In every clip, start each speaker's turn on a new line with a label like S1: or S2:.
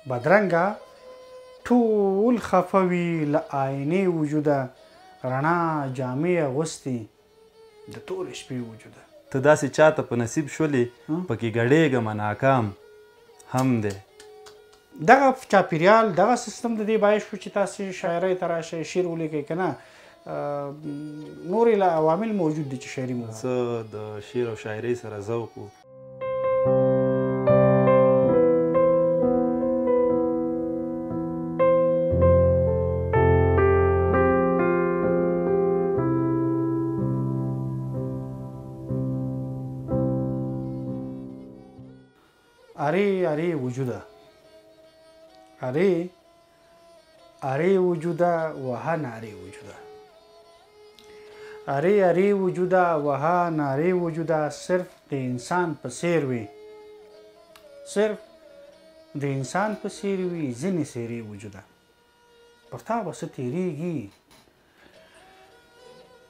S1: بدرنګه ټول خفه وي له آینې وجوده، رڼا جامې اغوستي د تورې شپې وجوده.
S2: ته داسې چاته په نصیب شولې پکې ګډېږمه ناکام هم دی.
S1: دغه چاپیریال، دغه سیستم د دې باعث شو چې تاسې شاعرۍ ته راشئ، شعر ولیکئ که نه نورې لا عوامل موجود دي چې شاعري مو؟
S2: څه د شعر او شاعرۍ سره ذوق و.
S1: ارې ارې وجوده، ارې ارې وجوده وه نارې وجوده، ارې ارې وجوده وه نارې وجوده، صرف د انسان په څېر وي، صرف د انسان په څېر وي ځینې څېرې وجوده. پر تا به څه تېرېږي،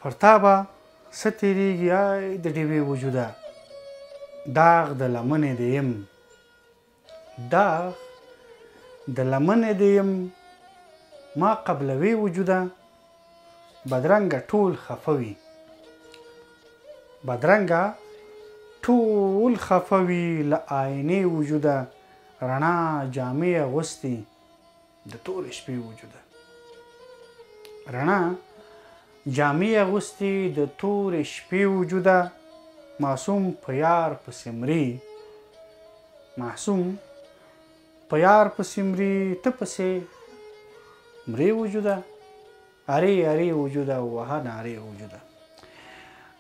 S1: پر تا به څه تېرېږي ای د ډېوې وجوده، داغ د لمنې دی یم، داغ د لمنې دی یم ما قبلوې وجوده، بدرنګه ټول خفه وي، بدرنګه ټول خفه وي له آینې وجوده، رڼا جامې اغوستي د تورې شپې وجوده، رڼا جامې اغوستي د تورې شپې وجوده، معصوم په یار پسې مري، معصوم په یار پسې مري ته پسې مرې وجوده، ارې ارې وجوده وه نارې وجوده.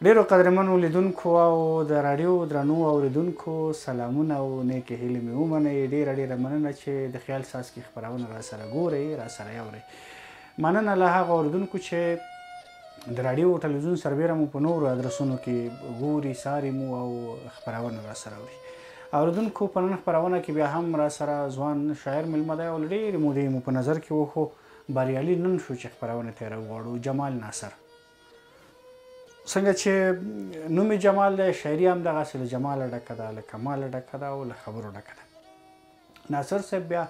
S1: ډېرو قدرمنو لیدونکو او د راډیو درنو اورېدونکو سلامونه او نیکې هیلې مې ومنئ. ډېره ډېره مننه چې د خیال څاڅکي خپرونه را سره ګورئ، را سره اورئ. مننه له هغو اورېدونکو چې د راډیو او ټلویزیون سربېره مو په نورو ادرسونو کې ګوري، څاري مو او خپرونه را سره اوري. اورېدونکو په نن خپرونه کې بیا هم را سره ځوان شاعر مېلمه دی او له ډېرې مودې مو په نظر کې و، خو بریالي نن شو چې خپرونې ته یې راوغواړو. جمال ناصر، څنګه چې نوم یې جمال دی، شاعري هم دغسې له جماله ډکه ده، له کماله ډکه ده او له خبرو ډکه ده. ناصر صاحب بیا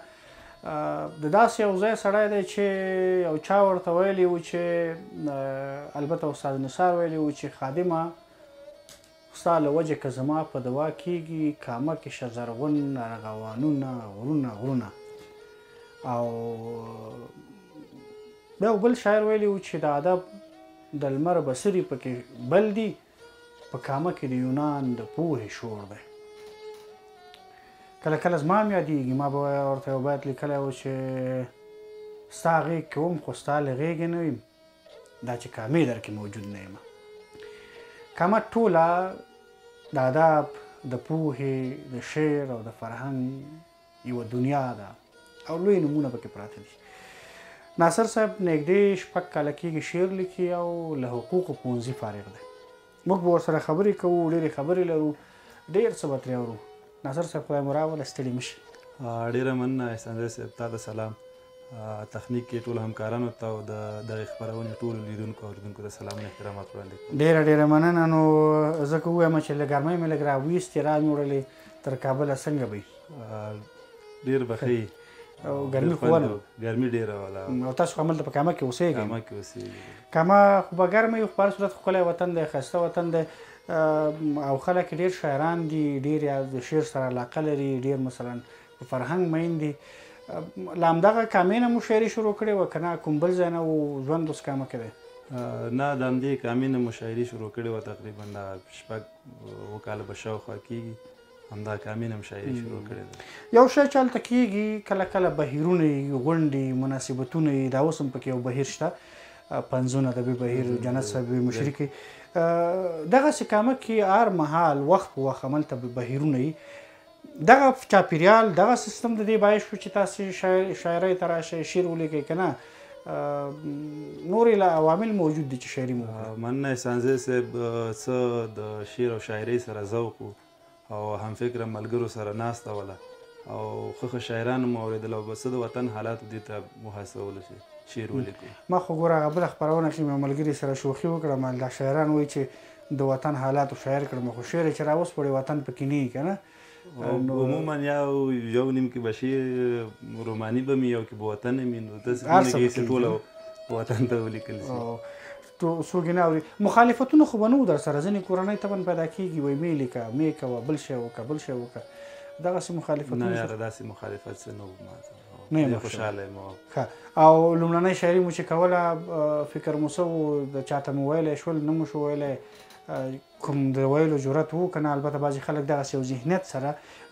S1: د داسې یو ځای سړی دی چې یو چا ورته ویلي و چې البته استاد نثار ویلي و چې خادمه ستا له وجې که زما په دوا کېږي، کامه کې شه زرغون ارغوانونه غرونه غرونه. او بیا بل شاعر ویلي و چې د ادب د لمر بصري پکې بل دي، په کامه کې د یونان د پوهې شور دی. کله کله زما هم یادېږي، ما به ورته یو بیت لیکلی و چې ستا غېږ کې وم خو ستا له غېږې نه ویم، دا چې کامې در کې موجود نه یم. کامه ټوله د ادب، د پوهې، د شعر او د فرهنګ یوه دنیا ده او لوی نومونه پکې پراته دي. ناصر صاحب نږدې 6 کاله کېږي شعر لیکي او له حقوقو پوهنځي فارغ دی. موږ به ورسره خبرې کوو، ډېرې خبرې لرو، ډېر څه به ترې اورو. ناصر صاحب خدای مو راوله، ستړي مه شي.
S2: ډېره مننه احسانزی صاحب، تا ته سلام، تخنیک کې ټولو همکارانو ته او د دغې خپرونې ټولو لیدونکو او اورېدونکو ته سلامونه احترامات وړاندې کوم.
S1: ډېره ډېره مننه. نو زه که ووایم چې له ګرمۍ مې لږ راویستې، را مې وړلې تر کابله، څنګه به وي؟
S2: ډېر به ښه وي.
S1: او ګرمي خو وه؟
S2: ګرمي ډېره وه.
S1: او تاسو خو هملته په کامه کې اوسېږئ؟
S2: کامه کې اوسېږو.
S1: کامه خو به ګرمه وي، خو په هر صورت ښکلی وطن دی، ښایسته وطن دی او خلک ډېر شاعران دي، ډېر د شعر سره علاقه لري، ډېر مثلا په فرهنګ مین دي. له همدغه کامې نه مو شاعري شروع کړې وه که نه کوم بل ځای نه و ژوند اوس کامه کې دی؟
S2: نه، د همدې کامې نه مو شاعري شروع کړې وه. تقریبا دا 6 کاله به شاوخوا کېږي همدا کامې نه مو شاعري شروع کړې ده.
S1: یو شی چې هلته کېږي، کله کله بهیرونه یي، غونډې، مناسبتونه یي، دا اوس هم پکې یو بهیر شته، پنځون ادبي بهیر، جنت صاحب یې مشري کوي. دغسې کامه کې هر مهال وخت په وخت هملته بهیرونه یي. دغه چاپیریال، دغه سیستم د دې باعث شو چې تاسې شاعرۍ ته راشئ، شعر ولیکئ که نه نورې لا عوامل موجود دي چې شاعري مو وکړه؟
S2: مننه احسانزی صاحب، څه د شعر او شاعرۍ سره ذوق و او همفکره ملګرو سره ناسته وله او ښه ښه شاعرانو مو اورېدل او بس د وطن حالاتو دې ته وهڅولو چې شعر ولیکو.
S1: ما خو ګوره هغه بله خپرونه کې مې ملګري سره شوخي وکړه، ما دا شاعران وایي چې د وطن حالاتو شاعر کړم، خو شعر یې چې راوسپړې وطن پکې نه وي که نه.
S2: عموما یو نیم کې به شعر روماني به مې، یو کې به وطن مې، نو داسې کې ټوله وطن ته ولیکل شي.
S1: څوک یې نه اوري. مخالفتونه خو به نه وو در سره؟ ځینې کورنۍ طبعا پیدا کېږي، وایي مې لیکه، مې کوه، بل شی وکړه، بل شی وکړه، دغسې مخالفتونه؟
S2: نه یاره، داسې مخالفت څه نه وو، ما
S1: نه یم
S2: خوشحاله یم.
S1: ښه، او لومړنۍ شاعري مو چې کوله فکر مو څه و؟ د چا ته مو ویلی شول، نه مو شو ویلی؟ کوم د ویلو جرأت وو که نه؟ البته بعضې خلک دغسې یو ذهنیت سره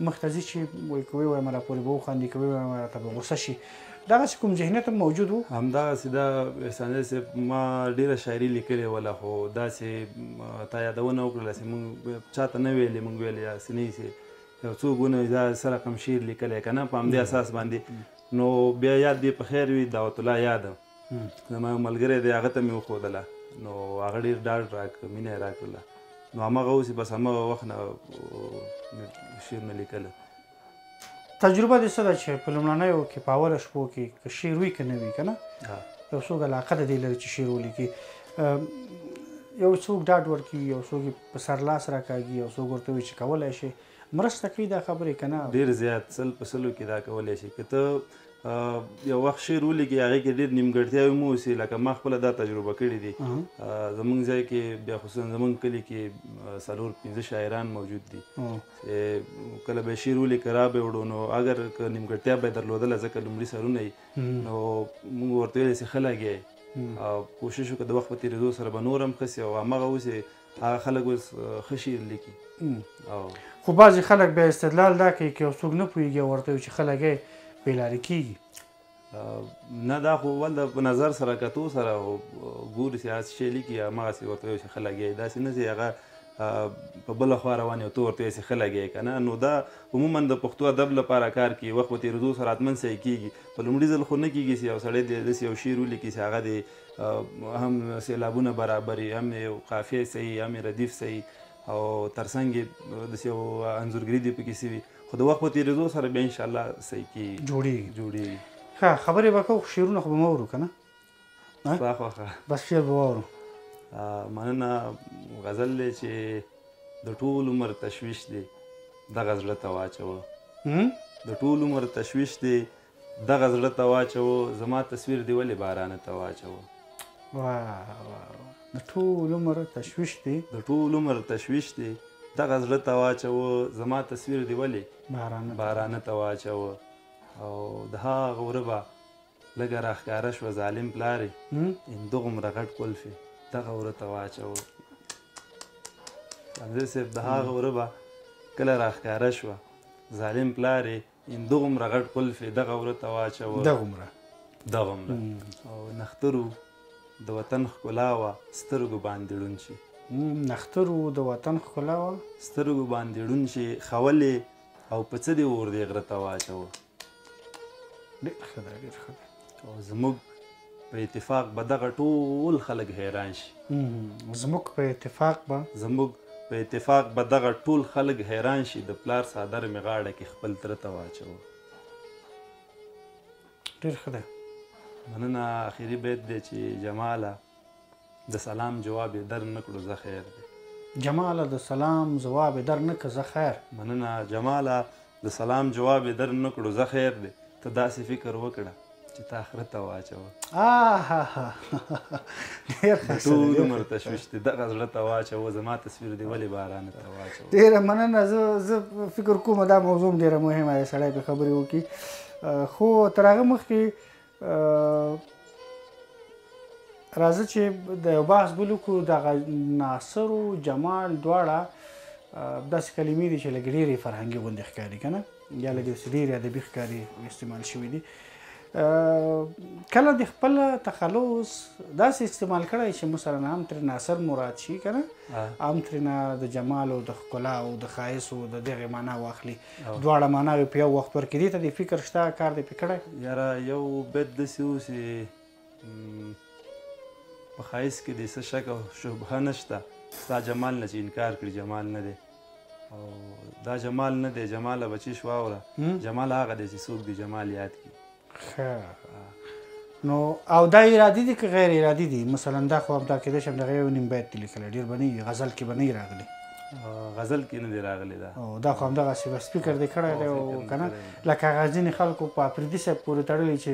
S1: مخته ځي چې وایي که ووایم راپورې به وخاندي، که ووایم راته به غوسه شي، دغسې کوم ذهنیت هم موجود و؟
S2: همدغسې دا احسان صاحب، ما ډېره شاعري لیکلې وله، خو داسې تا یادونه وکړله چې موږ چاته نه ویلې، موږ ویلې هسې نه چې یو څوک ونه دا څه رقم شعر لیکلی که نه، په همدې اساس باندې. نو بیا یاد دې په خیر وي، دعوت الله یاد زما یو ملګری دی، هغه ته مې وښودله، نو هغه ډېر ډاډ راکړ، مینه یې راکړله، نو هماغه اوس بس هماغه وخت نه شعر مې لیکله.
S1: تجربه دې څه ده چې په لومړنیو کې په اوله شپو کې که شعر وي که نه وي که نه، یو څوک علاقه د دې لري چې شعر ولیکي، یو څوک ډاډ ورکوي، یو څوک یې په سر لاس راکاږي، یو څوک ورته وایي چې کولی شي، مرسته کوي دا خبرې که نه؟
S2: ډېر زیات 100% کې دا کولی شي. که ته یو وخت شعر ولیکې هغې کې ډېر نیمګړتیاوې هم اوسي، لکه ما خپله دا تجربه کړې دي. زمونږ ځای کې بیا خصوصا زمونږ کلي کې 4-5 شاعران موجود دي چې کله به یې شعر ولیکه را به یې وړو، نو اګر که نیمګړتیا به یې درلودله ځکه لومړي سرونه یې، نو موږ ورته ویلی چې ښه لګیا او کوشش وکړه د وخت په تېرېدو سره به نور هم ښه سي، او هماغه اوس هغه خلک اوس ښه شعر لیکي.
S1: خو بعضې خلک بیا استدلال دا کوي که یو څوک نه پوهېږي او ورته وایي چې ښه لګی، بې لارې کېږي.
S2: نه، دا خو ول په نظر سره کتو سره ګوري چې هغه څه شی لیکي هماغسې ورته وایي چې ښه لګی، داسې نه چې هغه په بله خوا روان یو ته ورته وایي چې ښه لګی که نه. نو دا عموما د پښتو ادب لپاره کار کوي، وخت په تېرېدو سره حتما صحیح کېږي. په لومړي ځل خو نه کېږي چې یو سړی دې داسې یو شعر ولیکي چې هغه دې هم سیلابونه برابر وي، هم یې قافیه صحیح، هم یې ردیف صحیح، او ترڅنګ یې داسې یو انځورګري دې پکې سوي، خو د وخت په تېرېدو سره بیا انشاءالله صحیح کېږي، جوړېږي.
S1: ښه، خبرې به کوو، خو شعرونه خو به مه اورو که نه؟
S2: ستا خوښه،
S1: بس شعر به واورو.
S2: مننه. غزل دی چې د ټول عمر تشویش دی دغه زړه ته واچوه، د ټول عمر تشویش دی دغه زړه ته واچوه، زما تصویر دی ولې بارانه ته واچوه.
S1: واه واه، د ټول عمر تشویش دی،
S2: د ټول عمر تشویش دی دغه زړه ته واچوه، زما تصویر دی ولې بارانه ته واچوه. او د هغه وره به لږه راښکاره شوه ظالم پلار یې همدغومره غټ قلف یې دغه وره ته واچوه. حمزه صاحب د هغه وره به کله راښکاره شوه ظالم پلار یې همدغومره غټ قلف یې دغه وره ته واچوه، دغومره. او نښترو د وطن ښکلا وه سترګو باندې ړوند شي،
S1: نښترو د وطن ښکلا وه
S2: سترګو باندې ړوند شي، خولې او په څه دې اور دې غره ته واچوه.
S1: ډېر ښه دی، ډېر ښه دی.
S2: او زموږ په اتفاق به دغه ټول خلک حیران شي،
S1: زموږ په اتفاق به،
S2: زموږ په اتفاق به دغه ټول خلک حیران شي، د پلار څادر مې غاړه کې خپل تره ته واچوه.
S1: ډېر ښه دی.
S2: مننه. اخري بیت دی چې جماله د سلام جواب یې در نه کړو زه خیر دی.
S1: جماله د سلام ځواب یې در نه کړ زه خیر.
S2: مننه. جماله د سلام جواب یې در نه کړو زه خیر دی، ته داسې فکر وکړه چې تا خره ته واچوه.
S1: ډېر ښه،
S2: ټول عمر تشویش دی دغه زړه ته واچوه، زما تصویر دی ولې بارانه ته واچوه.
S1: ډېره مننه. زه فکر کوم دا موضوع هم ډېره مهمه ده، سړی پرې خبرې وکړي. خو تر هغه مخکې راځه چې د یو بحث بل وکړو. دغه ناصر و جمال دواړه داسې کلمې دي چې لږ ډېرې فرهنګي غوندې ښکاري که نه، یا لږ داسې ډېرې ادبي ښکاري استعمال شوي دي. کله د خپل تخلص داسې استعمال کړی چې مثلا هم ترې ناصر مراد شي که نه، هم ترېنه د جمال او د ښکلا او د ښایست او د دغې معنا واخلي، دواړه معناوې په یو وخت ورکړي، دې ته دې فکر شته، کار دې پرې کړی؟
S2: یاره یو بیت داسې و چې په ښایست کې دې څه شک او شبهه نشته، ستا جمال نه چې انکار کړي جمال نه دی، او دا جمال نه دی جماله بچی شو واوره، جمال هغه دی چې څوک دې جمال یاد کړي.
S1: ښه، نو او دا ارادي دي که غیر ارادي دي؟ مثلا دا خو هم دا کېدای شي همدغه یو نیم بیت دې لیکلی، ډېر به نه وي، غزل کې به نه وي راغلی.
S2: غزل کې نه دی راغلی دا.
S1: او دا خو همدغسې بس فکر دې کړی دی او که نه، لکه هغه ځینې خلکو په اپریدي صاحب پورې تړلی چې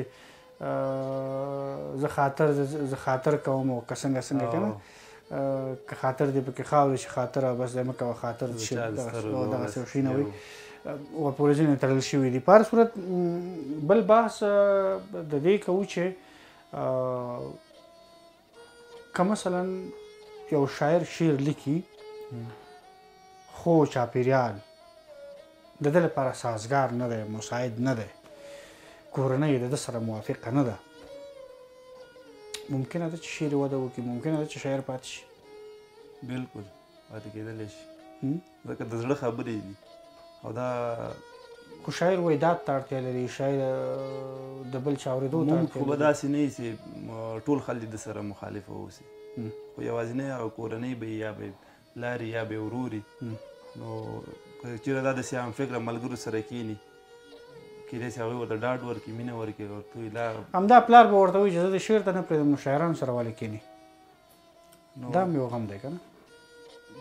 S1: زه خاطر کوم او که څنګه څنګه که نه، که خاطر دې پکې خاورې شي، خاطر بس دی مه کوه، خاطر دې شي، دغسې یو شی نه وي، ورپورې ځینې تړل شوي دي. په هر صورت بل بحث د دې کوو چې که مثلا یو شاعر شعر لیکي خو چاپیریال د ده لپاره سازګار نه دی، مساعد نه دی، کورنۍ د ده سره موافقه نه ده، ممکنه ده چې شعر وده وکړي، ممکنه ده چې شاعر پاتې شي؟
S2: بالکل پاتې کېدلی شي، ځکه د زړه خبرې دي. او دا
S1: خو شاعر وایي داد ته اړتیا لري، شاعر د بل چا اورېدو ته اړتیا
S2: لري. خو به داسې نه وي چې ټول خلک د سره مخالف واوسي، خو یوازینۍ هغه کورنۍ به یا به پلار یا به ورور، نو که چېرې دا داسې همفکره ملګرو سره کښېني، کېدای شي هغوی ورته ډاډ ورکړي، مینه ورکړي، ورته وایي لا
S1: همدا پلار به ورته وایي چې زه د شعر ته نه پرېږدم نو شاعرانو سره ولې کښېني؟ دا هم یو غم دی که نه؟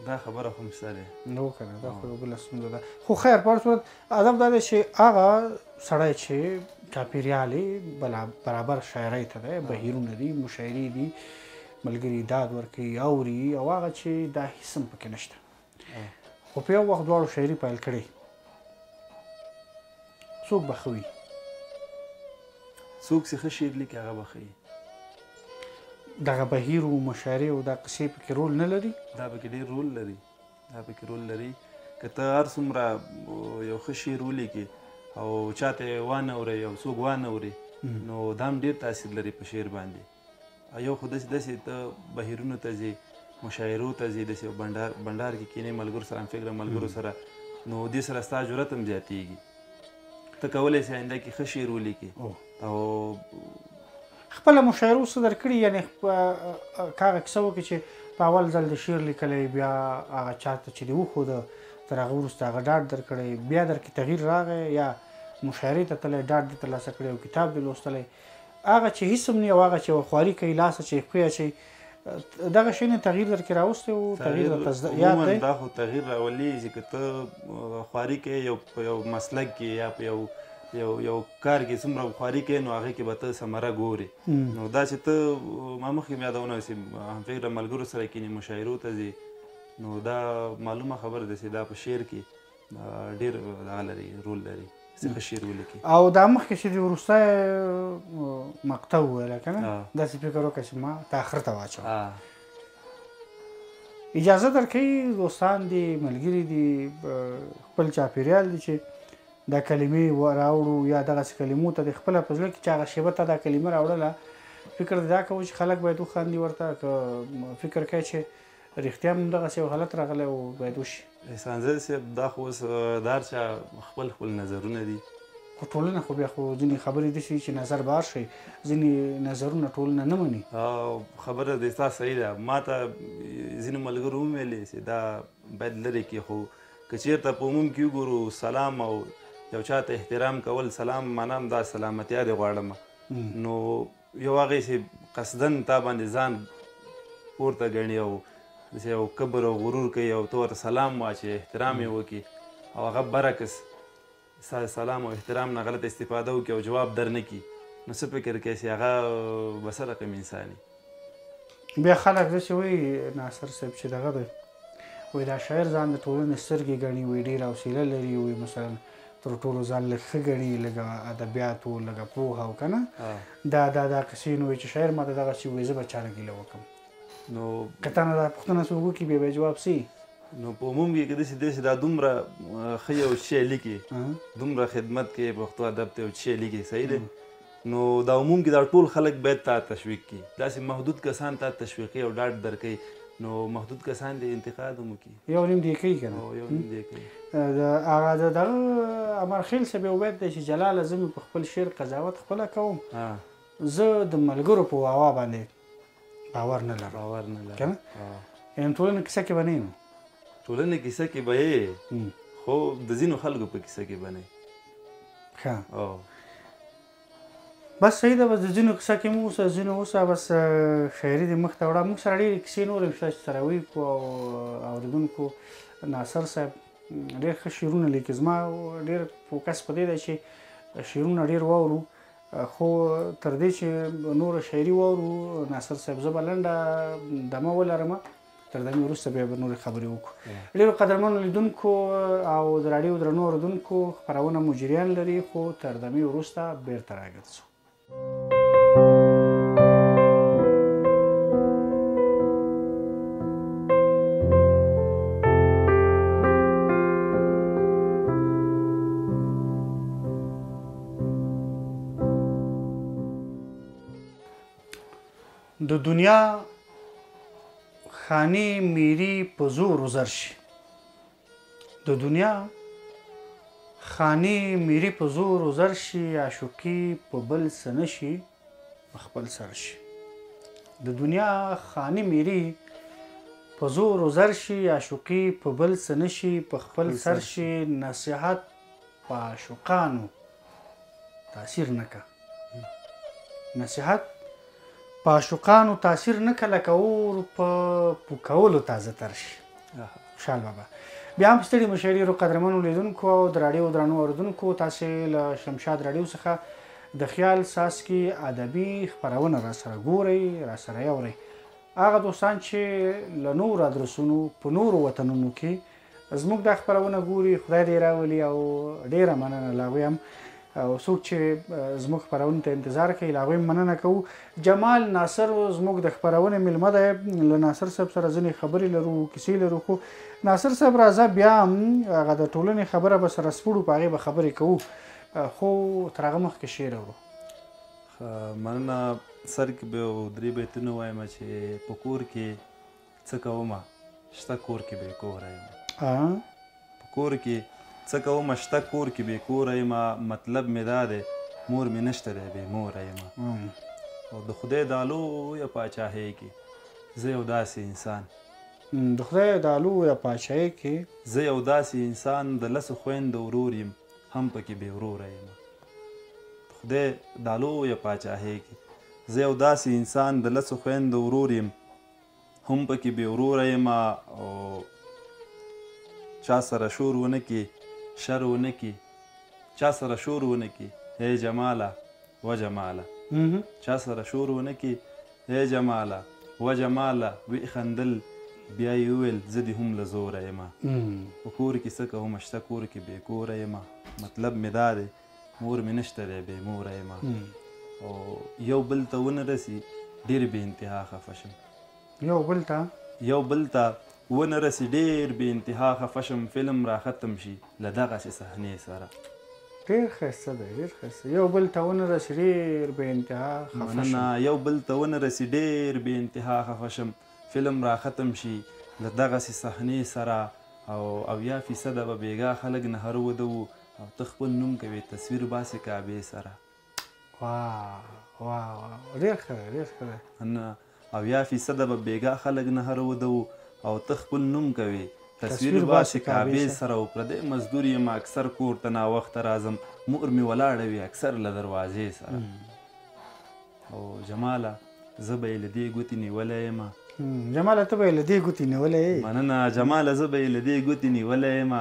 S2: دا خبره خو هم شته دی.
S1: نو که نه دا خو یو بله ستونزه ده. خو خیر، په هر صورت ادب دا دی چې هغه سړی چې چاپېریال یې برابر شاعرۍ ته دی، بهیرونه دي، مشاعرې دي، ملګري داد ورکوي، اوري، او هغه چې دا هېڅ هم پکې نشته، خو په یو وخت دواړو شاعري پیل کړې، څوک به ښه وي؟
S2: څوک چې ښه شعر لیکي هغه به ښه وي.
S1: دغه بهیر و مشاعرې او دا قصې پکې رول نه لري؟
S2: دا پکې ډېر رول لري، دا پکې رول لري. که ته هر څومره یو ښه شعر ولیکې او چاته یې وانه اورې او څوک وانه اوري، نو دا هم ډېر تاثیر لري په شعر باندې. یو خو داسې داسې ته بهیرونو ته ځې، مشاعرو ته ځې، داسې یو بنډار کې کښېنې ملګرو سره، همفکره ملګرو سره، نو دې سره ستا جرأت هم زیاتېږي، ته کولی شې آینده کې ښه شعر ولیکې. او
S1: خپله مشاعرو څه درکړي، یعنې که هغه کیسه وکړي چې په اول ځل د شعر لیکلی، بیا هغه چا ته چې دې وښوده، تر هغه وروسته هغه ډاډ درکړی، بیا درکې تغییر راغی، یا مشاعرې ته تللی ډاډ دې ترلاسه کړی او کتاب دې لوستلی، هغه چې هېڅ هم نه او هغه چې خواري کوي، لاس اچوي، پښې اچوي، دغه شی نه تغییر درکې راوستی و؟ تغییر درته یاد دی؟
S2: دا خو تغییر راولي چې که ته خواري کوې یو په یو مسلک کې یا په یو یو یو کار کې څومره خواري کوې، نو هغې کې به ته ثمره ګورې. نو دا چې ته ما مخکې هم یادونه وسي، همفکره ملګرو سره کښېنې، مشاعرو ته ځې، نو دا معلومه خبره ده چې دا په شعر کې ډېر دغه لري، رول لري چې ښه شعر ولیکي.
S1: او دا مخکې چې دې وروستی مقطع وویله که نه، داسې فکر وکړه چې ما تا آخر ته واچوه. اجازه درکوي دوستان دي، ملګري دي، خپل چاپېریال دي چې دا کلمې راوړو یا دغسې کلمو ته دې خپله په زړه کې چې هغه شېبه ته دا کلمه راوړله، فکر دې دا کوه چې خلک باید وخاندي ورته، که فکر کوي چې رښتیا هم دغسې یو حالت راغلی او باید وشي.
S2: احسانزی صاحب، دا خو اوس د هر چا خپل خپل نظرونه دي.
S1: خو ټولنه خو بیا خو ځینې خبرې داسې چې نظر بهر شي، ځینې نظرونه ټولنه نه مني.
S2: خبره د ستا صحیح ده. ما ته ځینو ملګرو هم ویلې چې دا باید لرې کړي، خو که چېرته په عموم کې وګورو سلام او یو چا ته احترام کول، سلام معنا هم دا سلامتیا دې غواړم، نو یو هغې چې قصداً تا باندې ځان پورته ګڼي او داسې یو کبر او غرور کوي او ته ورته سلام واچوې، احترام یې وکړي، او هغه برعکس ستا د سلام او احترام نه غلطه استفاده وکړي او جواب در نه کړي، نو څه فکر کوې چې هغه به څه رقم انسان وي؟
S1: بیا خلک داسې وایي ناصر صاحب چې دغه دی، وایي دا شاعر ځان د ټولنې سترګې ګڼي، وایي ډېره حوصله لري، وایي مثلا تر ټولو ځان لږ ښه ګڼي، لږه ادبیاتو، لږه پوهه او که نه دا دا دا قصې، نو وایي چې شاعر ماته دغسې وایي، زه به چا نه ګیله وکړم.
S2: نو
S1: که تا نه دا پوښتنه څوک وکړي بیا به یې جواب څه وي؟
S2: نو په عموم کې که داسې داسې دا دومره ښه یو شی لیکي، دومره خدمت کوي پښتو ادب ته یو شی لیکي، صحیح دی، نو دا عموم کې دا ټول خلک باید تا تشویق کړي. داسې محدود کسان تا تشویقي او ډاډ درکوي، نو محدود کسان دې انتقاد هم وکړي.
S1: یو نیم دې کوي که نه؟
S2: یو نیم دې کوي.
S1: هغه د دغه امرخېل صاحب یو بیت دی چې جلاله زه مې په خپل شعر قضاوت خپله کوم، زه د ملګرو په واوا باندې باور نه لرم.
S2: باور نه لرم
S1: که نه؟ یعنې ټولنه کیسه کې به نه یم.
S2: ټولنه کیسه کې به یې، خو د ځینو خلکو په کیسه کې به نه یې.
S1: ښه، بس صحیح ده، بس د ځینو کیسه کې مو اوسه، ځینو اوسه، بس شاعري دې مخ ته وړه. موږ سره ډېرې کیسې نورې هم شته چې سره ویې کړو او اورېدونکو ناصر صاحب ډېر ښه شعرونه لیکي. زما ډېر focus په دې دی چې شعرونه ډېر واورو، خو تر دې چې نوره شاعري واورو ناصر صاحب زه به لنډه دمه ولرم، تر دمې وروسته بیا به نورې خبرې وکړو. ډېرو قدرمنو لیدونکو او د راډیو درنو اورېدونکو، خپرونه مو جریان لري، خو تر دمې وروسته بېرته راګرځو. د دنیا خانې میری په زور وزر شي، د دنیا خانې میری په زور وزر شي، عاشقي په بل څه نه شي په خپل سر شي. د دنیا خانې میری په زور وزر شي، عاشقي په بل څه نه شي په خپل سر شي. نصیحت په عاشقانو تاثیر نه کا، نصیحت په عاشقانو تاثیر نه که لکه اور په پوکولو تازه تر شي. خوشحال بابا. بیا هم ستړي مشه ډېرو قدرمنو لیدونکو او د راډیو درنو اورېدونکو، تاسې له شمشاد راډیو څخه د خیال څاڅکي ادبي خپرونه راسره ګورئ، راسره یې اورئ. هغه دوستان چې له نورو ادرسونو په نورو وطنونو کې زموږ دا خپرونه ګوري، خدای دې راولي او ډېره مننه له هغوی هم، او څوک چې زموږ خپرونې ته انتظار کوي له هغوی هم مننه کوو. جمال ناصر زموږ د خپرونې میلمه دی، له ناصر صاحب سره ځینې خبرې لرو، کیسې لرو. خو ناصر صاحب راځه بیا هم هغه د ټولنې خبره به سره سپړو، په هغې به خبرې کوو، خو تر هغه مخکې شعر اورو.
S2: مننه. سر کې به یو درې بیتونه وایم چې په کور کې څه کومه شته، کور کې بې کوره یم. په کور کې څه کومه شته، کور کې بې کوره یمه، مطلب مې دا دی مور مې نشته دی بې موره یمه. او د خدای دا لویه پاچاهۍ کې زه یو داسې انسان،
S1: د خدای دا لویه پاچاهۍ کې
S2: زه یو داسې انسان د لسو خویندو ورور یم، هم پکې بې وروره یم. د خدای دا لویه پاچاهۍ کې زه یو داسې انسان د لسو خویندو ورور یم، هم پکې بې وروره یمه. او چا سره شور ونه کړي، شر ونه کړي، چا سره شور ونه کړي ای جماله و جماله، چا سره شور ونه کړي ای جماله و جماله، ویې خندل بیا یې وویل زه دې هم له زوره یمه. په کور کې څه کومه شته، کور کې بې کوره یمه، مطلب مې دا دی مور مې نشته دی بې موره یمه. او یو بل ته ونه رسي ډېر بې انتها خفه شم، یو بل ته ونه رسي ډېر بې انتها خفه شم، فلم را ختم شي له دغسې صحنې سره.
S1: ډېر ښایسته دی، ډېر ښایسته. یو بل ته ونه رسي ډېر بې انتها خفه شم.
S2: یو بل ته ونه رسي ډېر بې انتها خفه شم، فلم را ختم شي له دغسې صحنې سره. او 70% به بېګا خلک نهر وده وو، او ته خپل نوم کوې تصویر باسې کعبې سره.
S1: واه واه واه، ډېر ښه دی، ډېر ښه دی.
S2: 70% به بېګا خلک نهر وده وو، او ته خپل نوم کوې تصویر باسې کعبې سره. او پردی مزدور یم اکثر کور ته ناوخته راځم، مور مې ولاړه وي اکثر له دروازې سره. او جماله زه به یې له دې ګوتې نیولی یم.
S1: جماله ته به یې له دې ګوتې نیولی یې؟
S2: مننه. جماله زه به یې له دې ګوتې نیولی یم،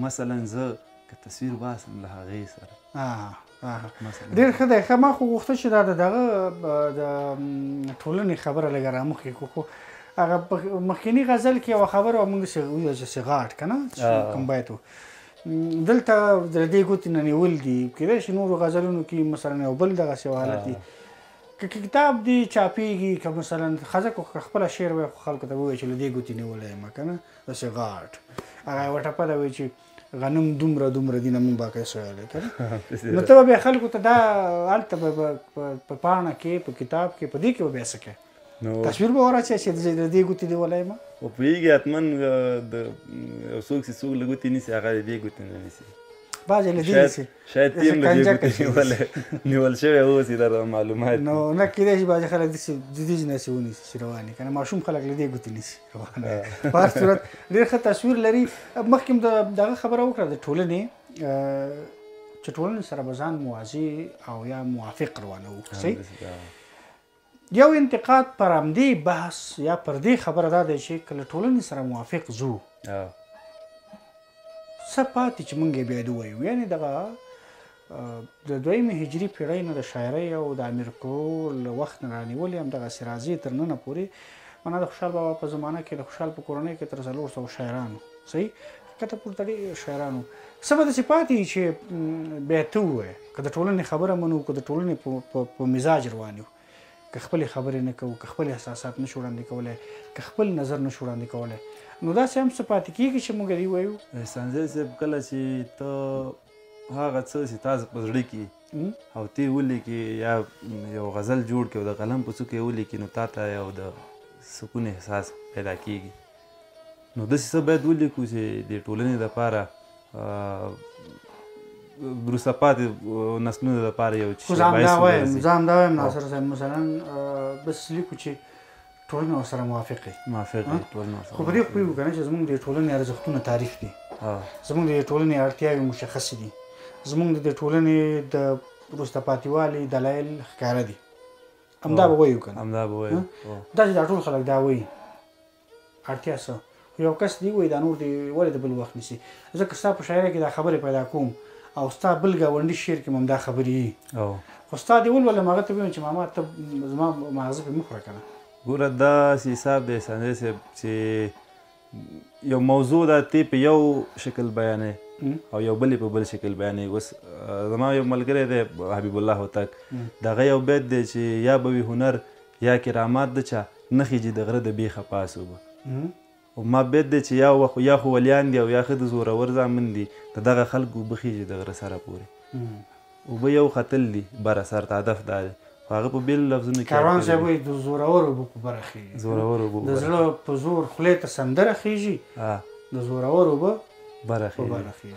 S2: مثلا زه که تصویر باسم له هغې سره.
S1: ډېر ښه دی. ښه، ما خو غوښته چې دا د دغه د ټولنې خبره لږه رامخکې کړو، خو هغه مخکینی غزل کې یوه خبره وه، موږ داسې وویل چې سغاټ که نه کوم بیت و، دلته د دې ګوتې نه نیول دي. کېدای شي نورو غزلونو کې مثلا یو بل دغسې یو حالت دي، که کتاب دی چاپېږي، که مثلا ښځه که خپله شعر وایي خو خلکو ته ووایي چې له دې ګوتې نیولی یم که نه، داسې غاټ. هغه یوه ټپه ده وایي چې غنم دومره دومره دي نه مونږ باقی څه ویلی که نه، نو ته به بیا خلکو ته دا هلته به په پاڼه کې په کتاب کې په دې کې به بیا څه کوې؟ تصویر به وراچوې چې د دې ګوتې دی ولی یم؟
S2: خو پوهېږي حتما د یو څوک چې څوک له ګوتې نیسي هغه د دې ګوتې نه نیسي،
S1: بعضې له دې نیسي،
S2: شاید تیم له دې ګوتې نیول شوی اوسي، دا معلومات
S1: نو نه کېدای شي. بعضې خلک داسې د دې نه داسې ونیسي چې روان یې که نه، ماشوم خلک له دې ګوتې نیسي روان یې. په هر صورت ډېر ښه تصویر لري. مخکې مې دغه خبره وکړه د ټولنې، چې ټولنې سره به ځان موازي او یا موافق روانوو. صحیح؟ یو انتقاد پر همدې بحث یا پر دې خبره دا دی چې که له ټولنې سره موافق ځو، څه پاتې چې موږ یې باید ووایو؟ یعنې دغه د دویمې هجري پېړۍ نه د شاعرۍ او د امیر کروړ له وخت نه رانیولې همدغسې راځي تر ننه پورې، معنا د خوشحال بابا په زمانه کې د خوشحال په کورنۍ کې تر 400 شاعرانو، صحیح کته پورته ډېر شاعرانو، څه به داسې پاتې وي چې بیا ته ووایې که د ټولنې خبره منو، که د ټولنې په مزاج روان یو، که خپلې خبرې نه کوو، که خپل احساسات نشو وړاندې کولی، که خپل نظر نشو وړاندې کولی، نو داسې هم څه پاتې کېږي چې موږ دې ووایو؟
S2: احسانزی صاحب، کله چې ته هغه څه چې تا په زړه کې او ته یې ولیکې یا یو غزل جوړ کړې او د قلم په څوکه یې ولیکې، نو تا ته یو د سکون احساس پیدا کېږي. نو داسې څه باید ولیکو چې د ټولنې دپاره، وروسته پاتې نسلونو دپاره یو
S1: چې زه همدا وایم، زه همدا وایم ناصر صاحب، مثلا بس لیکو چې ټولنه ورسره موافق وي،
S2: موافق وي ټولنه ورسره.
S1: خو په دې خو پوهېږو که نه چې زموږ د ټولنې ارزښتونه تعریف دي، زموږ د ټولنې اړتیاوې مشخصې دي، زموږ د ټولنې د وروسته پاتېوالي دلایل ښکاره دي. همدا به وایو که نه؟
S2: همدا به وایو.
S1: دا چې دا ټول خلک دا وایي اړتیا څه، خو یو کس دی وایي دا نور دی ولې د بل وخت نیسي؟ ځکه ستا په شاعرۍ کې دا خبرې پیدا کوم او ستا بل ګاونډي شعر کې هم همدا خبرې وي، خو ستا دې ولولم هغه ته ووایم چې ماما ته زما ماغزه پرې مه خوره که نه.
S2: ګوره داسې حساب دی احسانزی صاحب چې یو موضوع ده تی په یو شکل بیانوي او یو بل یې په بل شکل بیانوي. اوس زما یو ملګری دی حبیب الله هوتک، د هغه یو بیت دی چې یا به وي هنر یا کرامات د چا نه خیژي د غره د بیخه پاس اوبه. او ما بیت دی چې یا خو ولیان دي او یا ښه د زورور زامن دي، د دغه خلکو اوبه خیژي د غره سره پورې. اوبه یو ختل دي بره سر ته، هدف دا دی، خو هغه په بېلو لفظونو کې
S1: کاروان صاحب وایي د زورور اوبه په بره خیژي،
S2: زورور اوبه
S1: د زړه په زور خولې ته سندره خیژي، د زورور اوبه
S2: بره
S1: خیژي.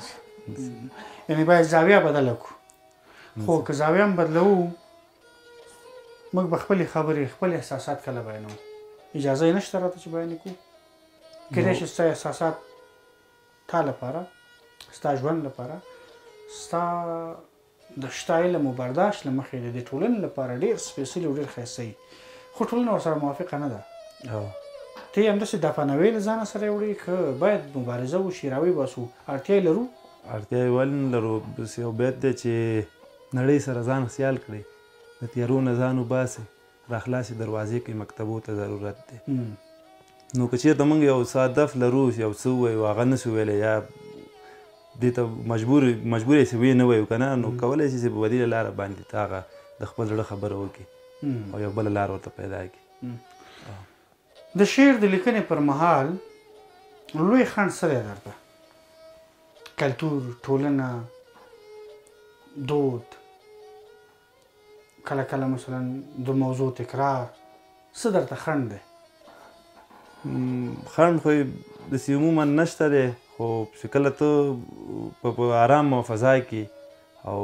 S1: یعنې باید زاویه بدله کړو، خو که زاویه هم بدلوو موږ به خپلې خبرې خپل احساسات کله بیانوو؟ اجازه یې نشته راته چې بیان یې کړو. کېدای شي ستا احساسات تا لپاره، ستا ژوند لپاره، ستا د شته علم او برداشت له مخې د دې ټولنې لپاره ډېر سپېڅلي او ډېر ښایسته وي، خو ټولنه ورسره موافقه نه ده. ته یې همداسې دفنوې له ځانه سره یې وړې که باید مبارزه وشي، راویې باسو؟ اړتیا یې لرو؟
S2: اړتیا یې ولې نه لرو؟ بس یو بیت دی چې نړۍ سره ځان سیال کړئ، د تیارو نه ځان وباسئ، راخلاصې دروازې کوي مکتبو ته ضرورت دی. نو که چېرته موږ یو څه هدف لرو، یو څه ووایو هغه نه شو ویلی یا دې ته مجبور یې چې ویې نه وایو که نه، نو کولی شي چې په بدیله لاره باندې ته هغه د خپل زړه خبره وکړي او یو بله لار ورته پیدا کړي.
S1: د شعر د لیکنې پر مهال لوی خنډ څه دی درته؟ کلتور، ټولنه، دود، کله کله مثلا د موضوع تکرار، څه درته خنډ دی؟
S2: خنډ خو یې داسې عموما نشته دی، خو چې کله ته په آرام او فضا کې او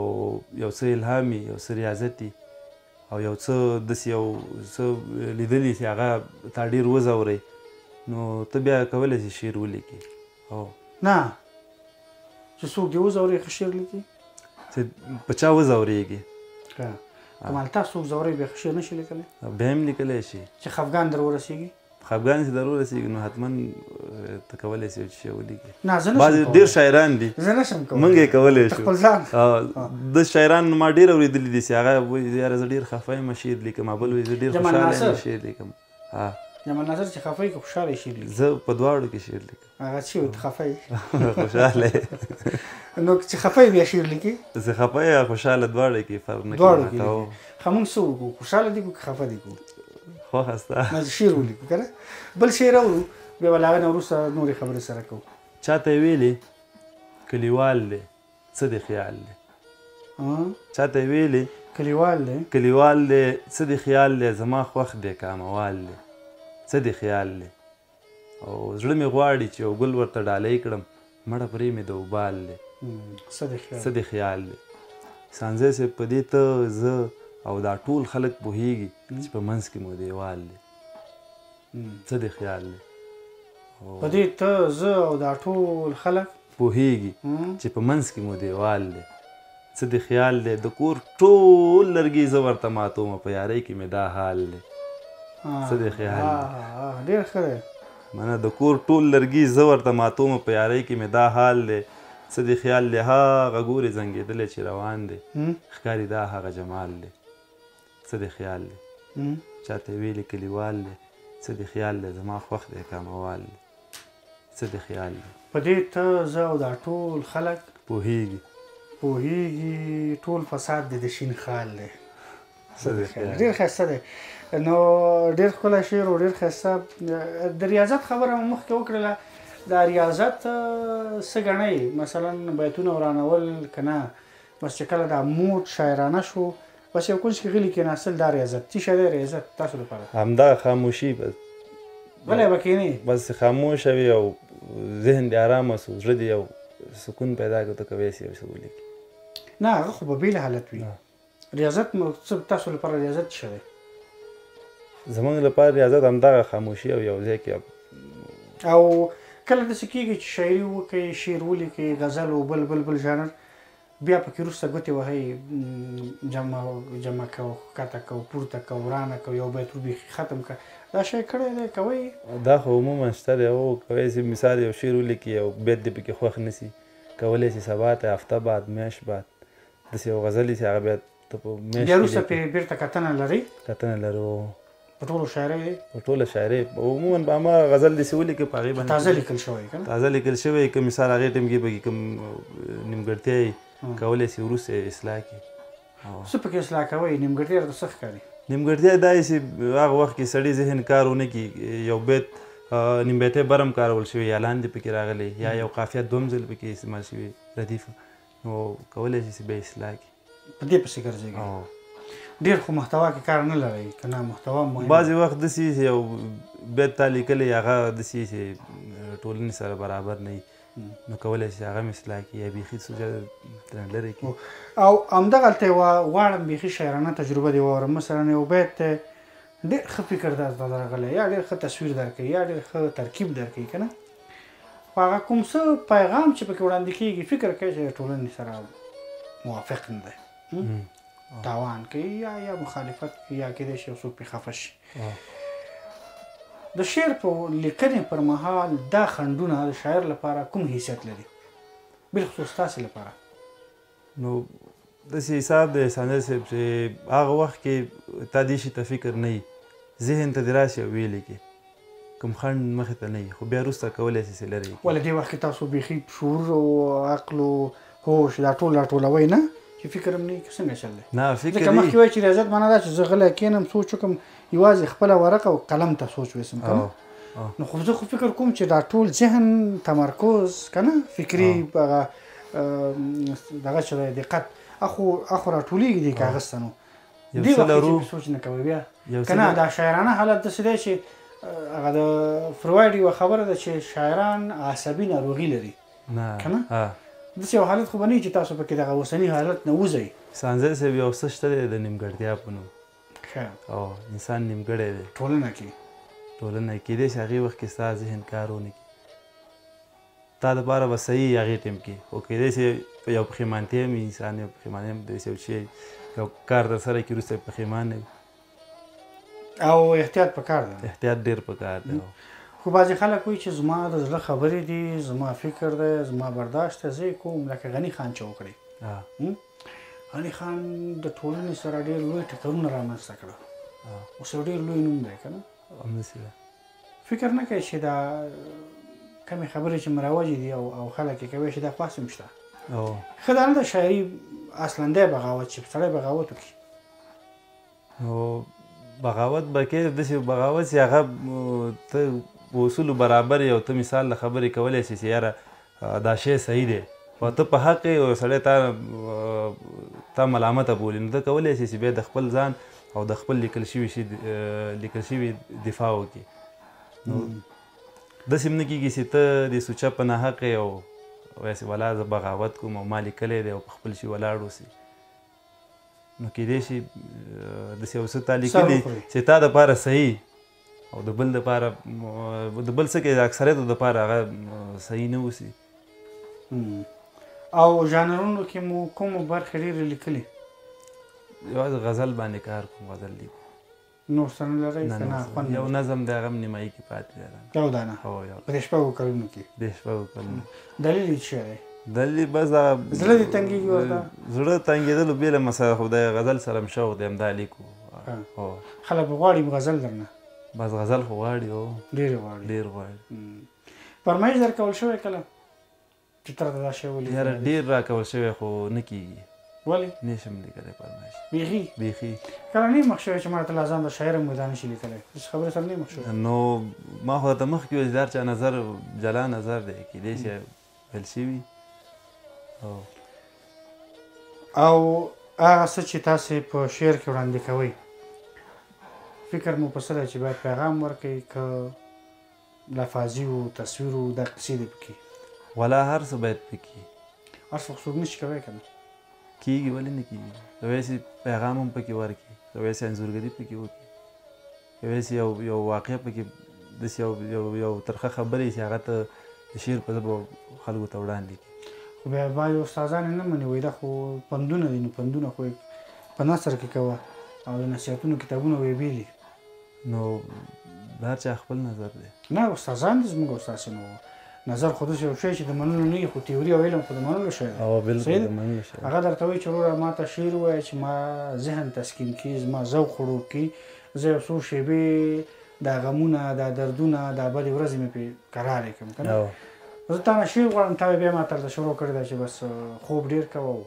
S2: یو څه الهام وي، یو څه ریاضت وي او یو څه داسې یو څه لیدلي چې هغه تا ډېر وځوروي، نو ته بیا کولی شې شعر ولیکې.
S1: نه چې څوک دې وځوروي ښه شعر لیکي؟
S2: چې په چا وځورېږي.
S1: که مالتا څوک ځوروي بیا ښه شعر نه شي لیکلی؟
S2: بیا هم لیکلی شي.
S1: چې خفګان در ورسېږي؟
S2: خفګان چې در ورسېږي نو حتما ته کولی شې چې شعر ولیکې.
S1: نه زه نه شم
S2: بعضې ډېر شاعران دي،
S1: زه نه شم کولی،
S2: موږ یې کولی شو.
S1: خپل ځان.
S2: د شاعران ما ډېر اورېدلي دي چې هغه وایي یاره زه ډېر خفه یم شعر لیکم، بل وایي زه ډېر خوشحاله یم شعر لیکم.
S1: جمال ناصر چې خفه یې که خوشحاله شعر لیکي؟
S2: زه په دواړو کې شعر لیکم.
S1: هغه چې وایي ته خفه یې؟
S2: خوشحاله یې.
S1: نو چې خفه یې بیا شعر لیکي؟
S2: زه خفه یا خوشحاله دواړو کې فرق نه کوي.
S1: دواړو کې ښه موږ څه وکړو، خوشحاله دي کړو که خفه دي کړو؟
S2: خوښه ستا.
S1: نه چې شعر ولیکو که نه؟ بل شعر اورو بیا به له هغې نه وروسته نورې خبرې سره کوو.
S2: چاته یې ویلې کلیوال دی څه دې خیال دی؟ چاته یې ویلې
S1: کلیوال دی،
S2: کلیوال دی څه دې خیال دی، زما خوښ دی کاموال دی، څه دې خیال دی، او زړه مې غواړي چې یو ګل ورته ډالۍ کړم، مړه پرې مې د اوبال دی، څه دې خیال دی. سانزی صاحب په دې ته زه او دا ټول خلک پوهېږي چې په منځ کې مو دیوال دی، څه دې خیال دی.
S1: په دې ته زه او دا ټول خلک
S2: پوهېږي چې په منځ کې مو دیوال دی، څه دې خیال دی. د کور ټول لرګي زه ورته ماتومه، په یارۍ کې مې دا حال دی، څه دې خیال دی.
S1: ډېر ښه دی.
S2: منه د کور ټول لرګي زه ورته ماتومه، په یارۍ کې مې دا حال دی. څه دې خیال دی هغه ګورې زنګېدلی چې روان دی، ښکاري دا هغه جمال دی. څه دې خیال دی چاته ویلي کلیوال دی، څه دې خیال دی زما خوښ دی کاموال دی. څه دې خیال دی.
S1: په دې ته زه او دا ټول خلک
S2: پوهیږي،
S1: پوهیږي ټول فساد دی د شین خال دی. څه دې خیال ډېر ښایسته دی. نو ډېر ښکلی شعر و، ډېر ښایسته. د ریاضت خبره مو مخکې وکړله، دا ریاضت څه ګڼئ؟ مثلا بیتونه ورانول که نه، بس چې کله دا موډ شاعرانه شو بس یو کنج کې غلي کېناستل، دا ریاضت څه شی دی؟ ریاضت تاسو لپاره
S2: همدا خاموشي بس،
S1: غلی به کښېنئ،
S2: بس خاموشه وي او ذهن دې ارامه سو، زړه دې یو سکون پیدا کړو، ته کوی سي یو څه ولیکې.
S1: نه هغه خو به بېل حالت وي. ریاضت مو څه تاسو لپاره ریاضت څه دی؟
S2: زمونږ لپاره ریاضت همدغه خاموشي او یو ځای کې.
S1: او کله داسې کېږي چې شاعري وکړئ، شعر ولیکئ، غزل او بل بل بل ژانر، بیا پکې وروسته ګوتې وهئ، جمع کوو، ښکته کوو، پورته کوو، ورانه کوو، یو بیت بیخي ختم کړه، دا شی کړی دی کوئ؟
S2: دا خو عموما شته دی. هو کوی سي، مثال یو شعر ولیکي او بیت دې پکې خوښ نه سي، کولی سي سبا ته، هفته بعد، میاشت بعد داسې یو غزل چې هغه بیا ته په میاشت
S1: بیا وروسته پرې بېرته کتنه لرئ؟
S2: کتنه لرو.
S1: په ټولو شاعرۍ دی؟
S2: په ټوله شاعرۍ عموما په هماغه غزل داسې ولیکه، په هغې باندې
S1: تازه لیکل شوی که نه؟
S2: تازه لیکل شوی، که مثال هغې ټایم کې پکې کوم نیمګړتیا یې کولی سي وروسته یې اصلاح کړي.
S1: څه پکې اصلاح کوئ؟ نیمګړتیا درته څه ښکاري؟
S2: نیمګړتیا دا یې چې هغه وخت کې سړي ذهن کار ونه کړي، یو بیت نیم بیتی برم کارول شوی یا لاندې پکې راغلی یا یو قافیه دوم ځل پکې استعمال شوی ردیف، نو کولی شي چې بیا اصلاح کړي.
S1: په دې پسې ګرځېږئ؟ ډېر خو محتوا کې کار نه لرئ که نه؟ محتوا مهمه.
S2: بعضې وخت داسې چې یو بیت تا لیکلی هغه داسې چې ټولنې سره برابر نه وي، نو کولی شي هغه هم اصلاح کړي یا بیخي سوژه ترې لرې کړي.
S1: او همدغلته یوه غواړم بیخي شاعرانه تجربه دې واورم. مثلا یو بیت دی ډېر ښه فکر درته درغلی، یا ډېر ښه تصویر درکوي، یا ډېر ښه ترکیب درکوي که نه، خو هغه کوم څه پیغام چې پکې وړاندې کېږي فکر کوي چې ټولنې سره موافق نه دی، تاوان کوي یا مخالفت کوي، یا کېدای شي یو څوک پرې خفه شي. د شعر په لیکنې پر مهال دا خنډونه د شاعر لپاره کوم حیثیت لري، بالخصوص تاسې لپاره؟
S2: نو داسې حساب دی ساندر صاحب چې هغه وخت کې تا دې شي ته فکر نه وي، ذهن ته دې راشي او ویې لیکې، کوم خنډ مخې ته نه وي، خو بیا وروسته کولی شي چې لرې کړي.
S1: ولې دې وخت کې تاسو بیخي شعور او عقل او هوش دا ټول راټولوئ نه چې فکر هم نه وي که څنګه چل دی؟
S2: نه فکر
S1: ځکه مخکې وایي چې ریاضت معنا دا چې زه غلی کښېنم سوچ وکړم، یوازې خپله ورقه او قلم ته سوچ ویسم که نه، نو خو زه خو فکر کوم چې دا ټول ذهن تمرکز که نه فکري هغه دغه چې دی دقت اخو راټولېږي دې کاغذ ته، نو دې وخت کې سوچ نه کوي بیا که نه. دا شاعرانه حالت داسې دی چې هغه د فروید یوه خبره ده چې شاعران عصبي ناروغي لري که نه، داسې یو حالت خو به نه وي چې تاسو پکې دغه اوسني حالت نه وځئ.
S2: سانزی صاحب یو څه شته دی د نیمګړتیا په نوم، او انسان نیمګړی دی
S1: ټولنه کې،
S2: ټولنه کې کېدای شي هغې وخت کې ستا ذهن کار ونه کړي، تا دپاره به صحیح هغې ټایم کې، خو کېدای شي یو پښېمانتیا هم وي، انسان یو پښېماني هم داسې یو شی یو کار در سره کړي وروسته پښېمانه وي.
S1: او احتیاط پکار دی،
S2: احتیاط ډېر پکار دی.
S1: خو بعضې خلک وایي چې زما د زړه خبرې دي، زما فکر دی، زما برداشت دی، زه یې کوم، لکه غني خان چې وکړي. غني خان د ټولنې سره ډېر لوی ټکرونه رامنځته کړه، اوس یو ډېر لوی نوم دی که نه؟
S2: همداسې ده.
S1: فکر نه کوي چې دا کمې خبرې چې مروجې دي او خلک یې کوي چې دا خو هسې هم شته. ښه دا نه ده شاعري اصلا دی بغاوت، چې سړی بغاوت وکړي.
S2: نو بغاوت به کې داسې بغاوت چې هغه ته په اصولو برابر یې او ته مثال له خبرې کولی شې چې یاره دا شی صحیح دی، خو ته په حق یې او سړی تا ملامته بولي، نو ته کولی شې چې بیا د خپل ځان او د خپل لیکل شوي شي لیکل شوي دفاع وکړي. نو داسې هم نه کېږي چې ته د سوچه په ناحق یې او وایې چې ولا زه بغاوت کوم او ما لیکلی دی او په خپل شي ولاړ اوسې. نو کېدای شي داسې یو څه تا لیکلي چې تا دپاره صحیح او د بل دپاره د بل څه کې د اکثریتو دپاره هغه صحیح نه اوسي.
S1: او ژانرونو کې مو کومو برخې ډېرې لیکلي؟
S2: یوازې غزل باندې کار کوم، غزل لیکم.
S1: نور څه نه لرئ که نه؟ خوند
S2: یو نظم دی هغه هم نیمایي کې پاتې دی.
S1: یو دانه؟
S2: هو یو.
S1: په دې شپږو کلونو کې؟
S2: دې شپږو کلونو.
S1: دلیل یې څه دی؟
S2: دلیل بس
S1: زړه دې تنګېږي ورته؟
S2: زړه تنګېدلو بېله مسله، خو د غزل سره هم شوق دی، همدا لیکو.
S1: خلک به غواړي غزل درنه؟
S2: بس غزل خو غواړي، هو
S1: ډېر غواړي،
S2: ډېر غواړي.
S1: فرمایش درکول شوی کله چې تر ته دا شی ولیکه؟
S2: یاره ډېر راکول شوی خو نه کېږي.
S1: ولې؟
S2: نه شم لیکلی فرمایش.
S1: بیخي؟
S2: بیخي.
S1: کله نه مخ شوی چې ما ته لا ځان د شاعر هم دا نه شي لیکلی، داسې خبرې سره نه مخ شوی؟
S2: نو ما خو درته مخکې ویل چې د هر چا نظر جلا نظر دی، کېدای شي ویل شوي.
S1: او هغه څه چې تاسې په شعر کې وړاندې کوئ، فکر مو په څه دی چې باید پیغام ورکړئ که لفاظي و تصویر و دا قصې دې پکې؟
S2: ولا هر څه باید پکې.
S1: هر څه خو څوک نشي کوی که نه؟
S2: کېږي، ولې نه کېږي؟ کوی شي پیغام هم پکې ورکړي، کوی شي انځورګري پکې وکړي، کوی شي یو واقعه پکې داسې یو ترخه خبرې چې هغه ته د شعر په ژبه خلکو ته وړاندې کړي.
S1: خو بیا بعضې استادان یې نه مني، وایي دا خو پندونه دي، نو پندونه خو یې په نثر کې کوه او د نصیحتونو کتابونه وایي بېلي.
S2: نو د هر چا خپل نظر دی.
S1: نه استادان دي زموږ او ستاسې، نو نظر خو داسې یو شی چې د منلو نه وي، خو تیوري او علم خو د منلو شی دی.
S2: بالکل د منلو شی.
S1: هغه درته وایي چې وروره ما ته شعر ووایه چې ما ذهن تسکین کړي، زما ذوق خړوب کړي، زه یو څو شېبې دا غمونه دا دردونه دا بدې ورځې مې پرې کرارې کړم که نه. زه تا نه شعر غواړم، تا بیا ما ته درته شروع کړې ده چې بس خوب ډېر کوه او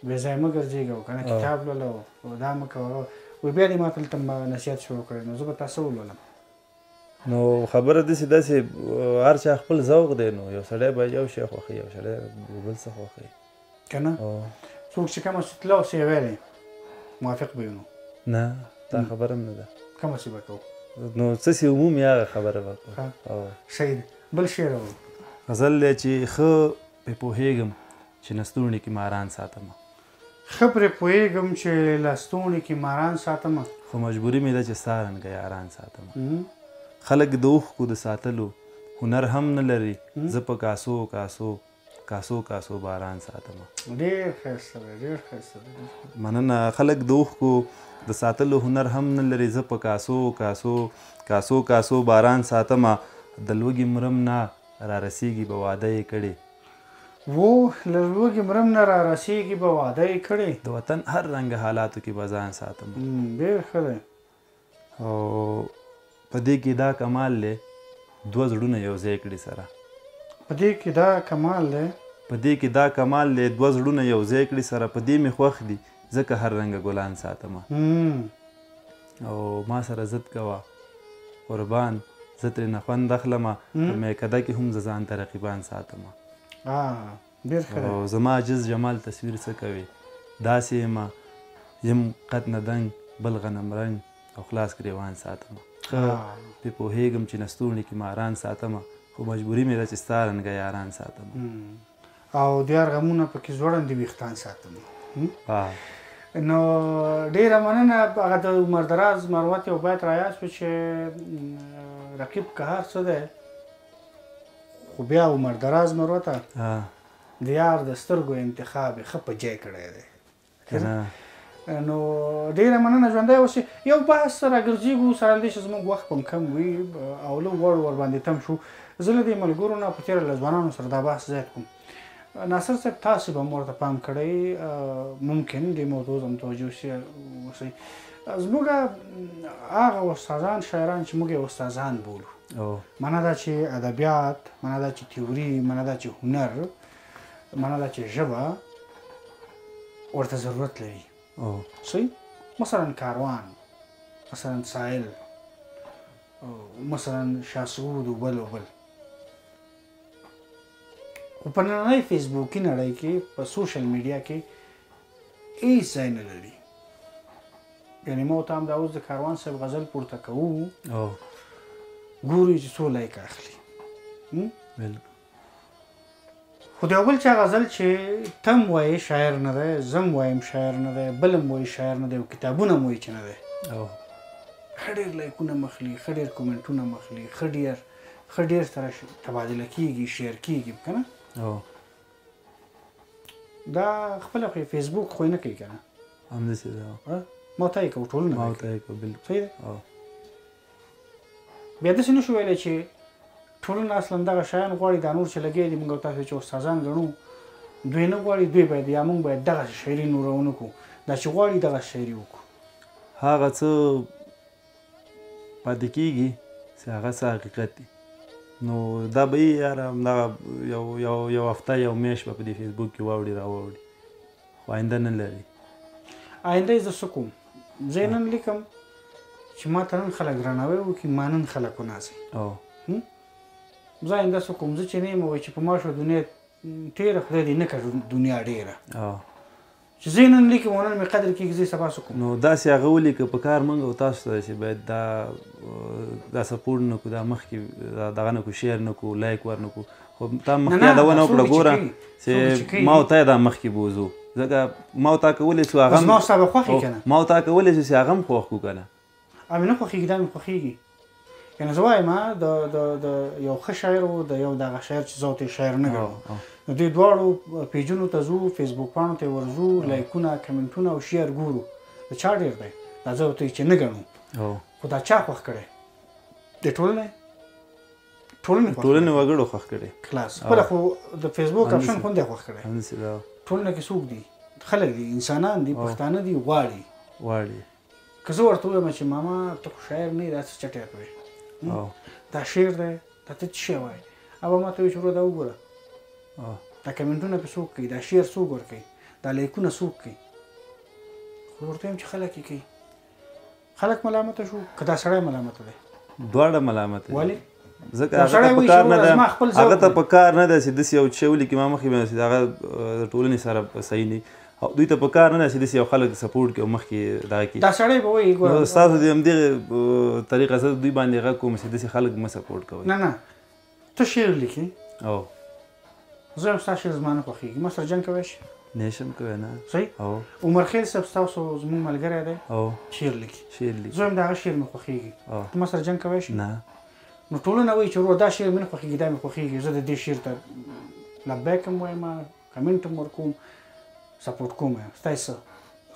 S1: بې ځایه مه ګرځېږه او که نه کتاب لوله او دا مه کوه، وایي بیا دې ما ته دلته نصیحت شروع کړی، نو زه به تا څه ولولم؟
S2: نو خبره داسې داسې هر چا خپل ذوق دی، نو یو سړی به یو شی خوښوي، یو سړی به بل څه خوښوي
S1: که نه. څوک چې کومه څه تله او څه یې ویلی موافق به یو؟ نو
S2: نه، دا خبره هم نه ده.
S1: کومه څه به کوو؟
S2: نو څه چې عمومي هغه خبره به کوو.
S1: صحیح دی. بل شعر ووایه.
S2: غزل دی چې ښه پرې پوهېږم چې لستوڼي کې ماران ساتم.
S1: ښه پرې پوهېږم چې لستوڼي کې ماران ساتم،
S2: خو مجبوري مې ده چې ستا رنګه یاران ساتم. خلک د اوښکو د ساتلو هنر هم نه لري، زه په کاسو کاسو کاسو کاسو باران ساتم.
S1: ډېر ښایسته دی، ډېر ښایسته دی.
S2: مننه. خلک د اوښکو د ساتلو هنر هم نه لري، زه په کاسو کاسو کاسو کاسو باران ساتم. د لوږې مرم نه را رسېږي به واده یې کړې.
S1: وو له لوږې مرم نه را رسېږي به واده یې کړې.
S2: د وطن هر رنګه حالاتو کې به ځان ساتم.
S1: ډېر ښه دی.
S2: او په دې کې دا کمال دی، دوه زړونه یو ځای کړي سره.
S1: په دې کې دا کمال دی،
S2: په دې کې دا کمال دی، دوه زړونه یو ځای کړي سره. په دې مې خوښ دي ځکه هر رنګه ګلان ساتم. او ما سره ضد کوه قربان، زه ترېنه خوند اخلمه، په میکده کې هم زه ځان ته رقیبان ساتم.
S1: ډېر ښه دی.
S2: او زما عاجز جمال تصویر څه کوي، داسې یمه یم قد نه دنګ بل غنم رنګ او خلاص ګریوان ساتم. ښه پرې پوهېږم چې لستوڼي کې ماران ساتم، خو مجبوري مې ده چې ستا رنګه یاران ساتم.
S1: او د یار غمونه پکې ځوړند ویښتان ساتم. نو ډېره مننه. هغه د عمر دراز مروت یو بیت رایاد شو چې رقیب که هر څه دی خو بیا عمر دراز مروته د یار د سترګو انتخاب یې ښه په جای کړی دی. نو ډېره مننه، ژوندی اوسې. یو بحث سره ګرځېږو سره له دې چې زموږ وخت هم کم وي او لږ وړ ورباندې تم شو. زه له دې ملګرو نه په تېره له ځوانانو سره دا بحث زیات کوم. ناصر صاحب تاسې به هم ورته پام کړئ، ممکن دې موضوع ته متوجه اوسئ. زموږ هغه استادان شاعران چې موږ یې استادان بولو، معنا دا چې ادبیات، معنا دا چې تیوري، معنا دا چې هنر، معنا دا چې ژبه ورته ضرورت لري. صحیح؟ مثلا کاروان، مثلا ساحل، مثلا شاه سعود و بل و بل. خو په نننۍ فیسبوکي نړۍ کې، په سوشل میډیا کې هیڅ ځای نه لري. یعنې ما ته همدا اوس د کاروان صاحب غزل پورته کوو، ګورو چې څو لایک اخلي. خو د یو بل چا غزل چې تم وایې شاعر نه دی، زم وایم شاعر نه دی، بل هم وایي شاعر نه دی، او کتابونه هم وایي چې نه دی، ښه ډېر لایکونه هم اخلي، ښه ډېر کومنټونه هم اخلي، ښه ډېر سره تبادله کېږي، شیر کېږي که نه؟ دا خپله خو یې فیسبوک خو یې نه کوي که نه؟
S2: همداسې ده.
S1: ما ته یې کوو، ټولنه
S2: ما ته یې کوو، بالکل.
S1: صحیح ده؟ بیا داسې نه شو ویلی چې ټولنه اصلا دغه شیان غواړي. دا نور چې لګیا دي موږ تاسو چې استادان ګڼو دوی نه غواړي، دوی باید یا موږ باید دغه شاعري نوره ونه کړو، دا چې غواړي دغه شاعري وکړو.
S2: هغه څه پاتې کېږي چې هغه څه حقیقت دی. نو دا به یې یاره همدغه یو یو یو هفته یو میاشت به په دې فیسبوک کې واوړي راواوړي، خو آینده نه لري.
S1: آینده یې زه څه کوم؟ زه یې نن لیکم چې ما ته نن خلک درناوی وکړي، ما نن خلک ونازوي. زه آینده څه کوم؟ زه چې نه یم وایي چې په ما شوه دنیا تېره، خدای دې نه کړه دنیا ډېره. چې زه یې نن لیکم او نن مې قدر کېږي، زه یې سبا څه کوم؟
S2: نو داسې هغه ولیکه، په کار موږ او تاسو ته چې باید دا دا support نه کړو، دا مخکې دغه نه کړو، share نه کړو، like ور نه کړو. خو تا مخکې یادونه وکړه، ګوره چې ما او تا یې دا مخکې بوځو، ځکه ما او تا کولی شو هغه
S1: زما ستا به خوښ یې که نه؟
S2: ما او تا کولی شو چې هغه هم خوښ کړو که نه؟
S1: مې نه خوښېږي، دا مې خوښېږي. یعنې زه وایم د د د یو ښه شاعر و، د یو دغه شاعر چې زه ورته شاعر نه ګڼم، نو دوی دواړو پیجونو ته ځو، فیسبوک پاڼو ته یې ورځو، لایکونه، کمنټونه او share ګورو، د چا ډېر دی؟ دا زه ورته چې نه ګڼو، خو دا چا خوښ کړی؟ د ټولنې
S2: ټولنې وګړو خوښ کړی.
S1: خلاص خپله خو د فیسبوک اپشن خو نه دی خوښ کړی. ټولنه کې څوک دي؟ خلک دي، انسانان دي، پښتانه دي، غواړي
S2: غواړي.
S1: که زه ورته ووایم چې ماما ته خو شاعر نه یې، دا څه چټی کوې، دا شعر دی، دا ته څه شی وایې؟ هغه ما ته وایي چې وروره دا وګوره، دا کمنټونه پې څوک کوي، دا share څوک ورکوي، دا لایکونه څوک کوي؟ خو ورته وایم چې خلک یې کوي. خلک ملامته شو که دا سړی ملامته دی؟
S2: دواړه ملامته دي.
S1: ولې؟
S2: ځکه هغه ته پکار نه ده، هغه ته پکار نه ده چې داسې یو شی ولیکي، ما مخکې ویل چې هغه د ټولنې سره صحیح نه، او دوی ته پکار نه ده چې داسې یو خلک support کړي او مخکې دغه کړي.
S1: دا سړی به وایي ګوره
S2: نو ستاسو د همدغې طریقه زه دوی باندې غږ کوم چې داسې خلک مه support کوئ.
S1: نه نه، ته شعر لیکې،
S2: او
S1: زه هم ستا شعر زما نه خوښېږي، ما سره جنګ کوی شي؟
S2: نه شم کوی. نه
S1: صحیح؟ عمرخېل صاحب ستاسو زموږ ملګری دی، شعر لیکي، زه هم د هغه شعر مې خوښېږي، ته ما سره جنګ کوی شي؟
S2: نه.
S1: نو ټولنه وایي چې وروره دا شعر مې نه خوښېږي، دا مې خوښېږي، زه د دې شعر ته لبیک هم وایم، comment هم ورکوم، support کوم یې. ستا یې څه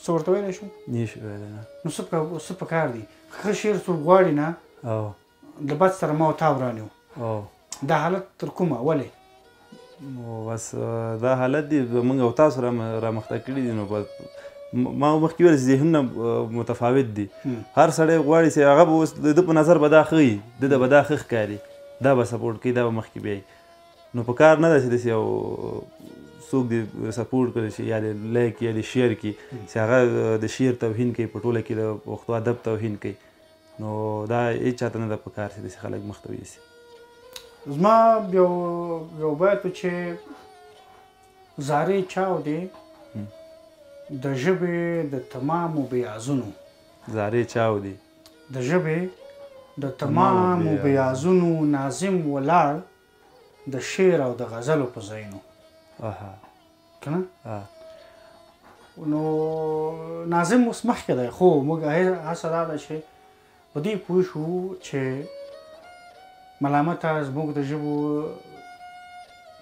S1: څه ورته ویلی شو؟
S2: نه شو ویلی. نه.
S1: نو څه په کار دي؟ ښه شعر څوک غواړي نه، د بد سره ما او تا وران یو. دا حالت تر کومه؟ ولې؟
S2: نو بس دا حالت دی موږ او تاسو رامخته کړي دي. نو بس ما مخکې ویل چې ذهنونه متفاوت دي، هر سړی غواړي چې هغه به اوس د ده په نظر به دا ښه وي، ده ته به دا ښه ښکاري، دا به support کوي، دا به مخکې بیایي. نو په کار نه ده چې داسې یو څوک دې support کړي چې یا دې like یا دې share کړي، چې هغه د شعر توهین کوي، په ټوله کې د پښتو ادب توهین کوي. نو دا هېچا ته نه ده په کار چې داسې خلک مخته ویسي.
S1: زما یو بیت چې زارې چاو دی د ژبې د تمامو بیازونو،
S2: زارې چاو دی
S1: د ژبې د تمامو بیازونو، ناظم ولاړ د شعر او د غزلو په ځایونو. که نه؟ نو ناظم اوس مخکې دی، خو موږ هڅه دا ده چې په دې پوه شو چې ملامته زموږ د ژبو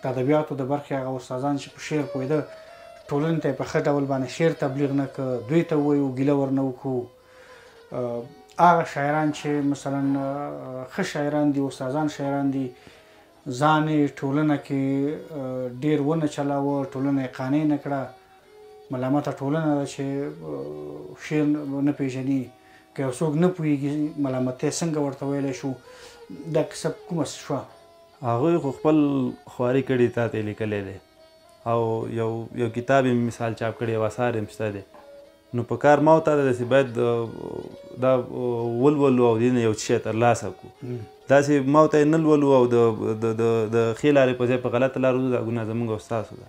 S1: د ادبیاتو د برخې هغه استادان چې په شعر پوهېده، ټولنې ته یې په ښه ډول باندې شعر تبلیغ نه کړ، دوی ته ووایو ګیله ورنه وکړو. هغه شاعران چې مثلا ښه شاعران دي، استادان شاعران دي، ځان یې ټولنه کې ډېر ونه چلاوه، ټولنه یې قانع نه کړه. ملامته ټولنه ده چې شعر نه پېژني، که یو څوک نه پوهېږي ملامتیا څنګه ورته ویلی شو؟ دا کیسه کومه شوه؟
S2: هغوی خو خپل خواري کړي، تا ته یې لیکلی دی، او یو یو کتاب یې مثال چاپ کړی، یو اثار یې هم شته دی. نو په کار ما او تا ته چې باید دا ولولو او دې نه یو څه شی ترلاسه کړو. داسې ما او ته یې نه لولو او د د ښې لارې په ځای په غلطه لار وځو، دا ګناه زموږ او ستاسو ده.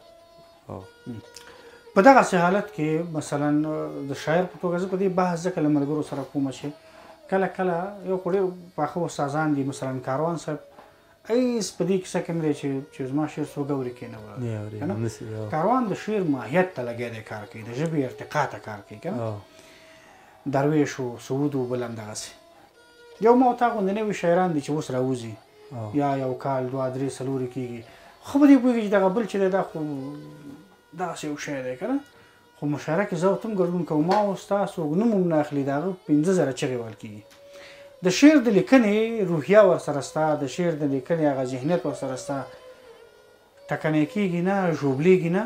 S1: په دغسې حالت کې مثلا د شاعر په توګه زه په دې بحث ځکه له ملګرو سره کوم چې کله کله یو خو ډېر پاخه استادان دي، مثلا کاروان صاحب هیڅ په دې کیسه کې نه دی چې زما شعر څوک اوري که نه اوري. کاروان د شعر ماهیت ته لګیا دی کار کوي، د ژبې ارتقا ته کار کوي، که نه؟ درویش و سعود و بل هم دغسې. یو ما او تا غوندې نوي شاعران دي چې اوس راوځي، یا یو کال دوه درې څلور کېږي، خو په دې پوهېږي چې دغه بل چې دی دا خو دغسې یو شی دی، که نه؟ خو مشاعره کې زه ورته هم ګډون کوم، ما او ستا څوک نوم هم نه اخلي، د هغه 5000 چغې وهل کېږي. د شعر د لیکنې روحیه ورسره سته، د شعر د لیکنې هغه ذهنیت ورسره سته، ټکنی کېږي نه، ژوبلېږي نه؟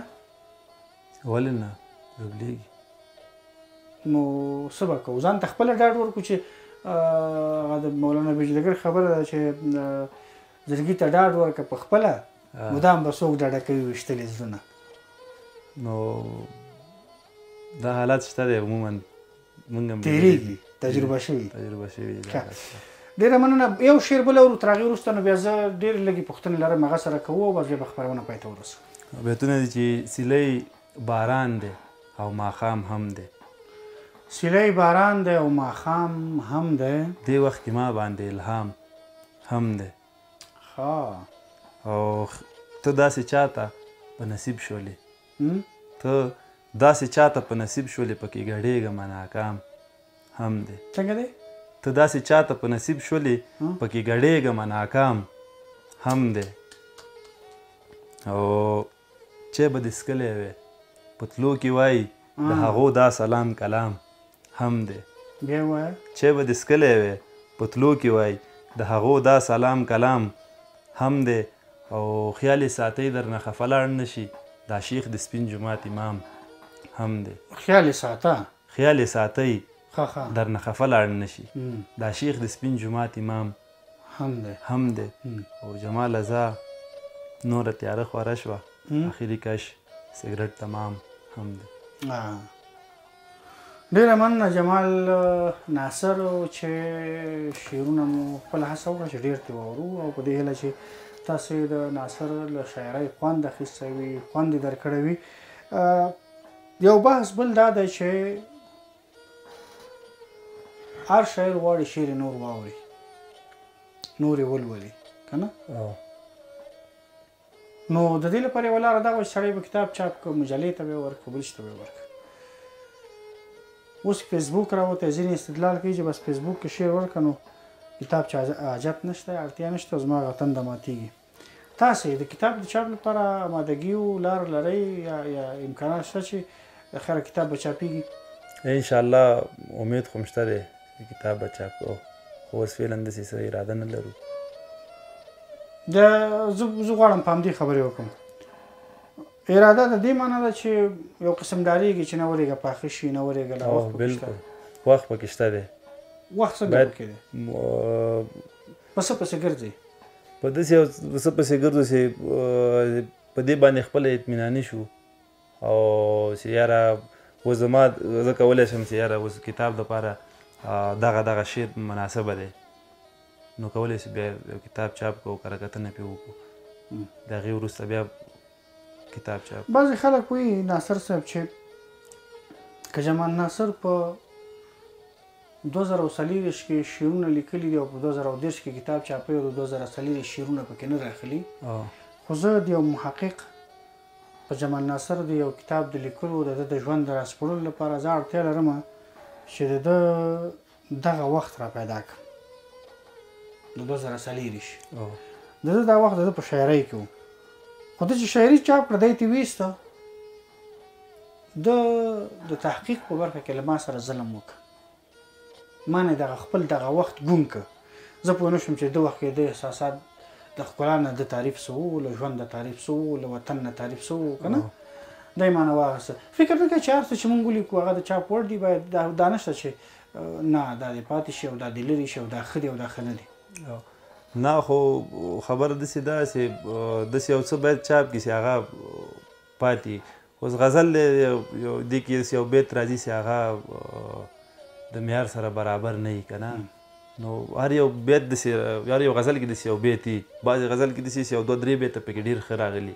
S2: ولې نه ژوبلېږي.
S1: نو څه به کوو؟ ځان ته خپله ډاډ ورکړو چې هغه د مولانا بجلګر خبره ده چې زړګي ته ډاډ ورکړه په خپله، مدام به څوک ډاډه کوي ویشتلي زړونه.
S2: نو دا حالات شته دی، عموما موږ هم
S1: تېرېږي، تجربه شوي.
S2: تجربه شوي.
S1: ډېره مننه. یو شعر بل اورو، تر هغې وروسته نو بیا زه ډېرې لږې پوښتنې لرم، هغه سره کوو او بس بیا به خپرونه پای ته ورسوو.
S2: بیتونه دي چې سیلۍ باران دی او ماښام هم دی.
S1: سیلۍ باران دی او ماښام هم دی،
S2: دې وخت کې ما باندې الهام هم دی.
S1: ښه.
S2: او ته داسې چاته په نصیب شولې، ته داسې چاته په نصیب شولې پکې ګډېږمه ناکام هم دی.
S1: څنګه دی؟
S2: ته داسې چاته په نصیب شولې پکې ګډېږمه ناکام هم دی. او چې به دې څکلی وی په تلو کې وایي د هغو دا سلام کلام هم دی.
S1: بیا وایه.
S2: چې به دې څکلی وی په تلو کې وایي د هغو دا سلام کلام هم دی. او خیال یې ساتئ درنه خفه لاړ نه شي دا شیخ د سپین جومات امام هم دی.
S1: خیال یې ساته،
S2: خیال یې ساتئ درنه خفه لاړ نه شي دا شیخ د سپین جومات امام
S1: هم دی.
S2: هم دی. او جماله ځه نوره تیاره خوره شوه، اخري کش سګرټ تمام هم دی.
S1: ډېره مننه جمال ناصر چې شعرونه مو خپله هڅه وکړه چې ډېر ترې واورو، او په دې هیله چې تاسې د ناصر له شاعرۍ خوند اخیستی وي، خوند یې درکړی وي. یو بحث بل دا دی چې هر شاعر غواړي شعر نور واوري، نور یې ولولي که نه؟ نو د دې لپاره یوه لاره دا وه چې سړی به کتاب چاپ کړ، مجلې ته به یې ورکړ، بل شي ته به یې ورکړ. اوس فیسبوک راوتی، ځینې استدلال کوي چې بس فیسبوک کې شعر ورکړه نو کتاب چې حاجت نشته، اړتیا نشته، زما هغه تنده ماتېږي. تاسې د کتاب د چاپ لپاره آمادګي او لار لرئ یا امکانات شته چې خیره کتاب به چاپېږي؟
S2: انشاءالله امید خو شته دی چې کتاب به چاپ کوو، خو اوس فعلا داسې څه اراده نه لرو.
S1: زه غواړم په همدې خبرې وکړم. اراده د دې معنا ده چې یو قسم ډارېږي چې نه ورېږه پاخه شي، نه ورېږه لا وخت پکې شته.
S2: وخت پکې شته دی.
S1: وخت څنګه پکې دی؟ په څه پسې ګرځي؟
S2: په داسې یو څه پسې ګرځو چې په دې باندې خپله اطمیناني شو، او چې یاره اوس زما زه کولی شم چې یاره اوس کتاب دپاره دغه دغه شعر مناسبه دی، نو کولی شو بیا یو کتاب چاپ کړو، کره کتنه پرې وکړو، د هغې وروسته بیا کتاب چاپ.
S1: بعضې خلک وایي ناصر صاحب چې که جمال ناصر په 2024 کې شعرونه لیکلي دي او په 2030 کې کتاب چاپوي او د 2024 شعرونه پکې نه راخلي، خو زه د یو محقق په جمال ناصر د یو کتاب د لیکلو د ده د ژوند د راسپړلو لپاره زه اړتیا لرم چې د ده دغه وخت را پیدا کړم، د 2024. د ده دا وخت د ده په شاعرۍ کې و، خو ده چې شاعري چاپ کړه دی ترې ویسته. ده د تحقیق په برخه کې له ما سره ظلم وکړ، ما نه دغه خپل دغه وخت ګونګ کړ. زه پوه نه شوم چې ده وخت کې د احساسات د ښکلا نه د تعریف څه و، له ژوند د تعریف څه و، له وطن نه تعریف څه و، که نه دی ما نه واخیسته. فکر نه کوي چې هر څه چې موږ ولیکو هغه د چاپ وړ دي، باید دا نشته چې نه دا دې پاتې شي او دا دې لرې شي او دا ښه دي او دا ښه نه دي.
S2: نه خو خبره داسې ده چې داسې یو څه باید چاپ کړي چې هغه پاتې. اوس غزل دی، یو دې کې داسې یو بیت راځي چې هغه د معیار سره برابر نه وي، که نه؟ نو هر یو بیت داسې، هر یو غزل کې داسې یو بیت وي، بعضې غزل کې داسې یو دوه درې بیته پکې ډېر ښه راغلي.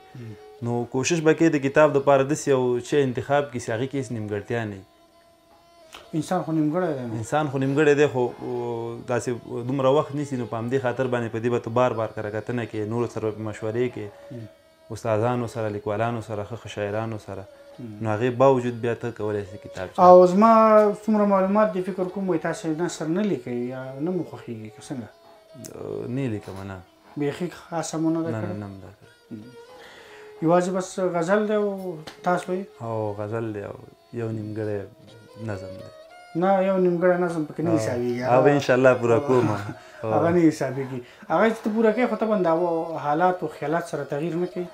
S2: نو کوشش به کوې د کتاب دپاره داسې یو شی انتخاب کړي چې هغې کې هېڅ نیمګړتیا نه وي.
S1: انسان خو نیمګړی دی.
S2: انسان خو نیمګړی دی، خو داسې دومره وخت نیسي، نو په همدې خاطر باندې په دې به ته بار بار کره کتنه کوې، نورو سره به مشورې کوې، استادانو سره، لیکوالانو سره، ښه ښه شاعرانو سره، نو هغې باوجود بیا ته کولی شې کتاب چاپ.
S1: او زما څومره معلومات دي فکر کوم وایي تاسې نثر نه لیکئ یا نه مو خوښېږي که څنګه؟
S2: نه لیکم، نه.
S1: بیخي خاصه مو نه ده کړې؟
S2: نه، نه مو ده کړې.
S1: یوازې بس غزل دی او تاسو یې؟
S2: هو، غزل دی او یو نیمګړی نظم دی.
S1: نه، یو نیمګړی نظم پکې نه حسابېږي.
S2: هغه ان شاء الله پوره کوم.
S1: هغه نه حسابېږي. هغه چې ته پوره کوې، خو ته به د حالات او خیالات سره تغییر نه کوي.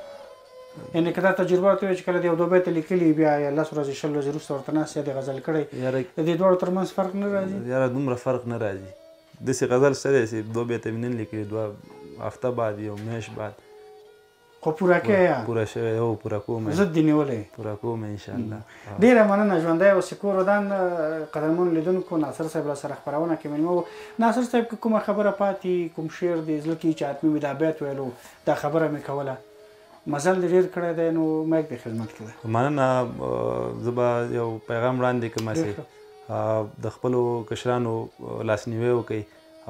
S1: یعنې که دا تجربه ورته وي چې کله دې یو دوه بیته لیکلي، بیا یا 10 ورځې 20 ورځې وروسته ورته ناست یا دې غزل کړی، د دې دواړو ترمنځ فرق نه راځي؟
S2: یاره دومره فرق نه راځي. داسې غزل شته دی چې دوه بیته مې نن لیکلي، 2 هفته بعد، یو میاشت بعد،
S1: خو پوره کوې یا
S2: پوره شوی؟ هو، پوره کوم.
S1: ضد دې نیولی؟
S2: پوره کوم ان شاء الله.
S1: ډېره مننه، ژوندی اوسې، کور ودان. قدرمن لیدونکو، ناصر صاحب را سره خپرونه کې مېلمه و. ناصر صاحب، که کومه خبره پاتې، کوم شعر دې زړه کې چې حتمي مې دا بیت ویلو، دا خبره مې کوله، مزل دې ډېر کړی دی، نو مایک دې خدمت کې دی.
S2: مننه. زه به یو پیغام وړاندې کړم چې د خپلو کشرانو لاسنیوی وکړئ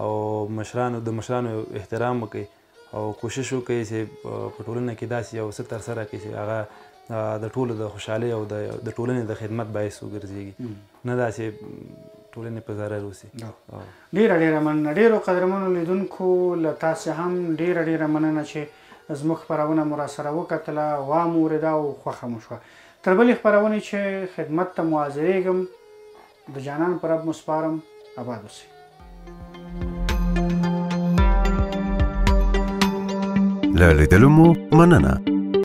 S2: او مشرانو د مشرانو احترام وکړئ او کوشش وکړئ چې په ټولنه کې داسې یو څه ترسره کړئ چې هغه د ټولو د خوشحالۍ او د ټولنې د خدمت باعث وګرځېږي، نه داسې ټولنې په ضرر اوسي.
S1: ډېره ډېره مننه. ډېرو قدرمنو لیدونکو، له تاسې هم ډېره ډېره مننه چې زموږ خپرونه مو راسره وکتله، وامو اورېده او خوښه مو شوه. تر بلې خپرونې چې خدمت ته مو حاضرېږم، د جانان په رب مو سپارم. اباد اوسئ.
S3: له لیدلو مو مننه.